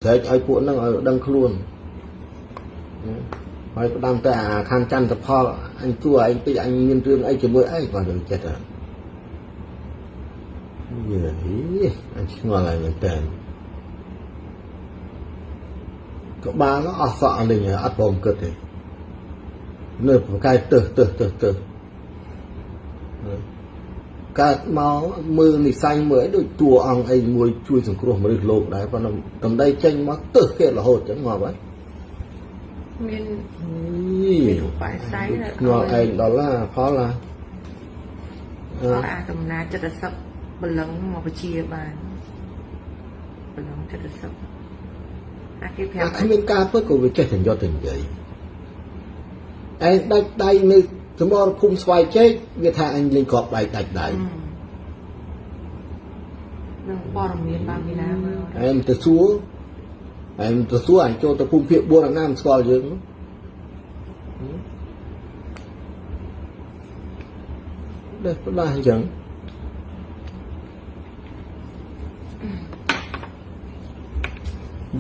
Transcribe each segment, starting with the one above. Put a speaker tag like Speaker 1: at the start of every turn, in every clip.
Speaker 1: ស្រែកឲ្យពួកហ្នឹងឲ្យដឹងខ្លួនហើយផ្ដាំតែអាខាងចន្ទផលអញជួឯងតិចអញមានរឿងអីជាមួយឯងបាទដូចចិត្តយេអញឆ្ងល់ហើយមែនតើក្បាលនោះអស់សក់លេងអត់ព្រមគិតទេនៅប្រកែទឹះទឹះទឹះទឹះកើតមកមើលនិស័យមើលអីដូចតួអង្គអីមួយជួយសង្គ្រោះមនុស្សលោកដែរប៉ុន្តែតម្ដីចេញមកទឹះគេរហូតចឹងងាប់ហើយ
Speaker 2: មាន
Speaker 1: មាន
Speaker 2: ឧបនិស្ស័យ
Speaker 1: ឆ្ងល់ឯងដល់ណាផលណា
Speaker 2: ផលអាកំណាចិត្តសឹកបលឹងមកពជាបានបលឹងចិត្តសឹកអាគេប្រាប់
Speaker 1: អាគ្មានការពិតក៏វាចេះតែយកទៅនិយាយឯងដាច់ដៃនៅសមរភូមិស្វាយចេកវាថាអញលេងគ្រាប់បែកដាច់ដៃ
Speaker 2: នឹងព័ត៌មានបានពីណាមក
Speaker 1: ឯងទៅសួរឯងទៅសួរអញចូលទៅភូមិភាគ4អាណាមិនស្គាល់យើងដេះផ្ដាស់អញ្ចឹង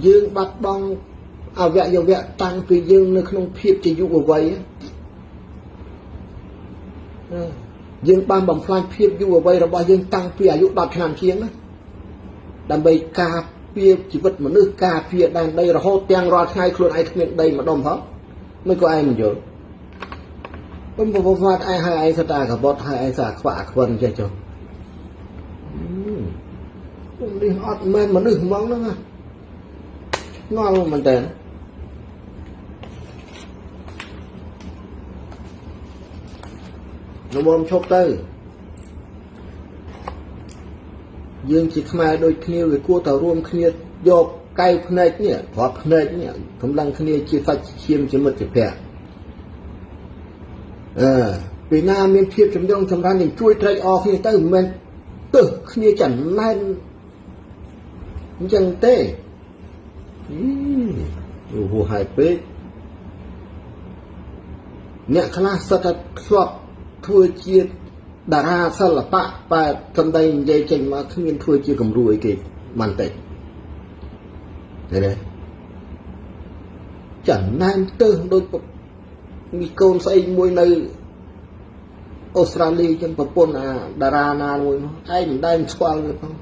Speaker 1: យើងបាត់បង់អវយវៈតាំងពីយើងនៅក្នុងភាពជាយុវវ័យយើងបានបំផ្លាញភាពយុវវ័យរបស់យើងតាំងពីអាយុ10ឆ្នាំជាងណាដើម្បីការពារជីវិតមនុស្សការពារដែនដីរហូតទាំងរាល់ថ្ងៃខ្លួនឯងគ្មានដីម្ដុំផងមិនក៏ឯងមិនយល់ខ្ញុំប្រវត្តិឯងឲ្យឯងសតាកបត់ឲ្យឯងសាខ្វាក់ខ្វិនចេះចុះនេះអត់មែនមនុស្សហ្មងហ្នឹងណាឆ្ងល់មែនតើនំមឈប់ទៅយើងជាខ្មែរដូចគ្នាវាគួរតែរួមគ្នាយកកែវភ្នែកនេះគ្រាប់ភ្នែកនេះកម្លាំងគ្នាជាសាច់ឈាមជាមិត្តជាភក្តិអឺពេលណាមានភាពចម្រុងចម្រើននឹងជួយត្រេកអរគ្នាទៅមិនមែនទឹះគ្នាចំណែនអញ្ចឹងទេអឺហួហើយពេកអ្នកខ្លះសិតតែធ្លាប់ធ្វើជាតារាសិល្បៈបែបសំដីនិយាយចេញមកគ្មានធ្វើជាគំរូអីគេមិនតិចឃើញទេចំណែនទឹះដូចមានកូនស្អីមួយនៅអូស្ត្រាលីចឹងប្រពន្ធអាតារាណាមួយនោះឯងមិនដែលស្គាល់វាផង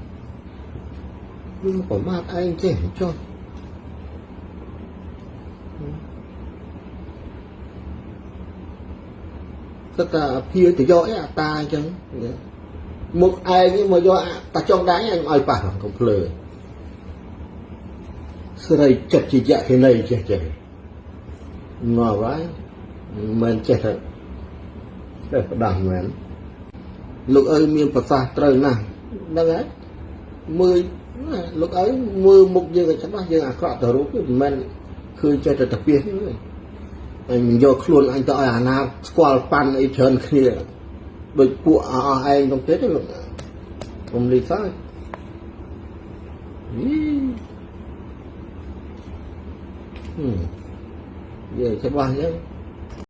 Speaker 1: វាប្រមាថឯងចេះចុះសិតតែភាទៅយកអីអាតាអញ្ចឹងមុខឯងមកយកតាចុងដៃអញឲ្យប៉ះកុំភ្លើស្រីចិត្តជាយៈខេណីចេះចេះងាប់ហើយមិនចេះតែចេះផ្ដាស់មែនលោកឪមានប្រសាសន៍ត្រូវណាស់ហ្នឹងហើយមើលលោកឪមើលមុខយើងឲ្យច្បាស់យើងអាក្រក់ទៅរូបមិនមែនឃើញចេះតែតាពីទេអញយកខ្លួនអញទៅឲ្យអាណាស្គាល់ប៉ាន់អីច្រើនគ្នាដូចពួកអស់ឯងក្នុងទៀតលោកកុំលីសើចយីយាយច្បាស់អញ្ចឹង